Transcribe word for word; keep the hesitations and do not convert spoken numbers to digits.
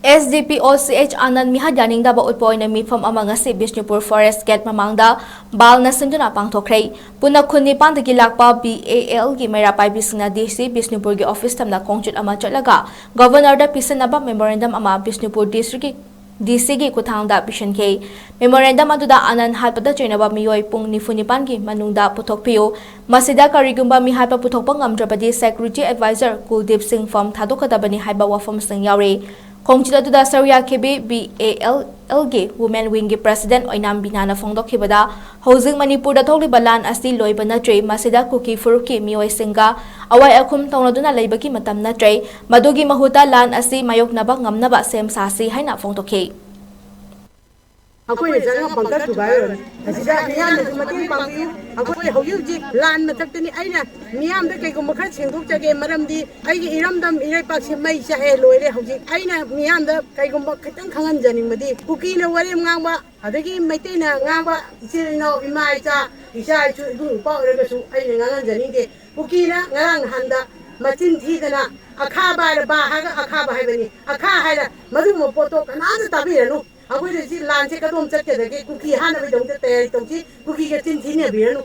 S D ꯄꯤ ꯑꯣ ꯁꯤ H Anand ꯃꯤꯍꯥꯠ ꯌꯥꯅꯤꯡꯗꯕ ꯎꯠꯄ ꯑꯣꯏꯅ ꯃꯤꯐꯝ ꯑꯃ ꯉꯁꯤ ꯕꯤꯁꯅꯨꯄꯨꯔ ꯐꯣꯔꯦꯁ ꯒꯦꯠ ꯃꯃꯥꯡꯗ ꯕꯥꯜꯅ ꯁꯤꯟꯗꯨꯅ ꯄꯥꯡꯊꯣꯛꯈ꯭ꯔꯦ꯫ ꯄꯨꯟꯅ ꯈꯨꯟ ꯅꯤꯄꯥꯟꯗꯒꯤ ꯂꯥꯛꯄ ꯕꯤ ꯑꯦ ꯑꯦꯜꯒꯤ ꯃꯩꯔꯥ ꯄꯥꯏꯕꯤꯁꯤꯡꯅ ꯗꯤ ꯁꯤ ꯕꯤꯁꯅꯨꯄꯨꯔꯒꯤ ꯑꯣꯐꯤꯁ ꯊꯝꯅ ꯈꯣꯡꯆꯠ ꯑꯃ ꯆꯠꯂꯒ ꯒꯚꯔꯅꯔꯗ ꯄꯤꯁꯤꯟꯅꯕ ꯃꯦꯃꯣꯔꯦꯟꯗꯝ ꯑꯃ ꯕꯤꯁꯅꯨꯄꯨꯔ ꯗꯤꯁꯇ꯭ꯔꯤꯛꯀꯤ ꯗꯤ ꯁꯤꯒꯤ ꯈꯨꯠꯊꯥꯡꯗ ꯄꯤꯁꯤꯟꯈꯤ꯫ ꯃꯦꯃꯣꯔꯦꯟꯗꯝ ꯑꯗꯨꯗ ꯑꯥꯅꯟꯗ ꯍꯥꯠꯄꯗ ꯆꯩꯅꯕ ꯃꯤꯑꯣꯏ ꯄꯨꯡ ꯅꯤꯐꯨ ꯅꯤꯄꯥꯟꯒꯤ ꯃꯅꯨꯡꯗ ꯄꯨꯊꯣꯛꯄꯤꯌꯨ꯫ ꯃꯁꯤꯗ ꯀꯔꯤꯒꯨꯝꯕ ꯃꯤꯍꯥꯠꯄ ꯄꯨꯊꯣꯛꯄ ꯉꯝꯗ꯭ꯔꯕꯗꯤ ꯁꯦꯀ꯭ꯌꯨꯔꯤꯇꯤ ꯑꯦꯗꯚꯥꯏꯖꯔ ꯀꯨꯜꯗꯤꯞ ꯁꯤꯡ ꯐꯝ ꯊꯥꯗꯣꯛꯀꯗꯕꯅꯤ ꯍꯥꯏꯕ ꯋꯥꯐꯝꯁꯤꯡ ꯌꯥꯎꯔꯤ꯫ ꯈꯣꯡꯆꯠ ꯑꯗꯨꯗ ꯁꯔꯨꯛ ꯌꯥꯈꯤꯕꯤ ꯕꯤ ꯑꯦ ꯑꯦꯜ ꯑꯦꯜꯒꯤ ꯋꯨꯃꯦꯟ ꯋꯤꯡꯒꯤ ꯄ꯭ꯔꯁꯤꯗꯦꯟꯠ ꯑꯣꯏꯅꯥꯝ ꯕꯤꯅꯥꯅ ꯐꯣꯡꯗꯣꯛꯈꯤꯕꯗ, ꯍꯧꯖꯤꯛ ꯃꯅꯤꯄꯨꯔꯗ ꯊꯣꯛꯂꯤꯕ ꯂꯥꯟ ꯑꯁꯤ ꯂꯣꯏꯕ ꯅꯠꯇ꯭ꯔꯤ꯫ ꯃꯁꯤꯗ ꯀꯨꯀꯤ ꯐꯨꯔꯨꯞꯀꯤ ꯃꯤꯑꯣꯏꯁꯤꯡꯒ ꯑꯋꯥꯏ ꯑꯈꯨꯝ ꯇꯧꯅꯗꯨꯅ ꯂꯩꯕꯒꯤ ꯃꯇꯝ ꯅꯠꯇ꯭ꯔꯦ꯫ ꯃꯗꯨꯒꯤ ꯃꯍꯨꯠꯇ ꯂꯥꯟ ꯑꯁꯤ ꯃꯥꯌꯣꯛꯅꯕ ꯉꯝꯅꯕ ꯁꯦꯝ ꯁꯥꯁꯤ ꯍꯥꯏꯅ ꯐꯣꯡꯗꯣꯛꯈꯤ꯫ ꯑꯩꯈꯣꯏꯅ ꯆꯪꯉ ꯄꯪꯀ ꯊꯨꯒꯥꯏꯔꯨꯔꯅꯤ꯫ ꯑꯁꯤꯗ ꯃꯤꯌꯥꯝꯅꯁꯨ ꯃꯇꯦꯡ ꯄꯥꯡꯕꯤꯌꯨ꯫ ꯑꯩꯈꯣꯏ ꯍꯧꯖꯤꯛ ꯍꯧꯖꯤꯛ ꯂꯥꯟ ꯃꯊꯛꯇꯅꯤ꯫ ꯑꯩꯅ ꯃꯤꯌꯥꯝꯗ ꯀꯩꯒꯨꯝꯕ ꯈꯔ ꯁꯦꯡꯗꯣꯛꯆꯒꯦ, ꯃꯔꯝꯗꯤ ꯑꯩꯒꯤ ꯏꯔꯝꯗꯝ ꯏꯔꯩꯄꯥꯛꯁꯦ ꯃꯩ ꯆꯥꯛꯑꯦ ꯂꯣꯏꯔꯦ꯫ ꯍꯧꯖꯤꯛ ꯑꯩꯅ ꯃꯤꯌꯥꯝꯗ ꯀꯩꯒꯨꯝꯕ ꯈꯤꯇꯪ ꯈꯪꯍꯟꯖꯅꯤꯡꯕꯗꯤ, ꯀꯨꯀꯤꯅ ꯋꯥꯔꯦꯝ ꯉꯥꯡꯕ, ꯑꯗꯒꯤ ꯃꯩꯇꯩꯅ ꯉꯥꯡꯕ, ꯏꯆꯤꯜ ꯏꯅꯥꯎ, ꯏꯃꯥ ꯏꯆꯥ, ꯏꯆꯥ ꯏꯁꯨ, ꯏꯕꯨꯡ ꯏꯄ꯭ꯋꯥ ꯑꯣꯏꯔꯒꯁꯨ ꯑꯩꯅ ꯉꯥꯡꯍꯟꯖꯅꯤꯡꯗꯦ꯫ ꯀꯨꯀꯤꯅ ꯉꯔꯥꯡ ꯅꯍꯥꯟꯗ ꯃꯆꯤꯟ ꯊꯤꯗꯅ ꯑꯈꯥꯕ ꯍꯥꯏꯔ ꯕꯥ ꯍꯥꯏꯔꯒ ꯑꯈꯥꯕ ꯍꯥꯏꯕꯅꯤ, ꯑꯈꯥ ꯍꯥꯏꯔ ꯃꯗꯨꯒꯨꯝꯕ ꯄꯣꯠꯇꯣ ꯀꯅꯥꯝꯇ ꯇꯥꯕꯤꯔꯅꯨ꯫ ꯑꯩꯈꯣꯏꯅ ꯁꯤ ꯂꯥꯟꯁꯦ ꯀꯗꯣꯝ ꯆꯠꯀꯗꯒꯦ? ꯀꯨꯀꯤ ꯍꯥꯠꯅꯕꯒꯤꯗꯃꯛꯇ ꯇꯌꯥꯔꯤ ꯇꯧꯁꯤ, ꯀꯨꯀꯤꯒ ꯆꯤꯟ ꯊꯤꯅꯕꯤꯔꯅꯨ꯫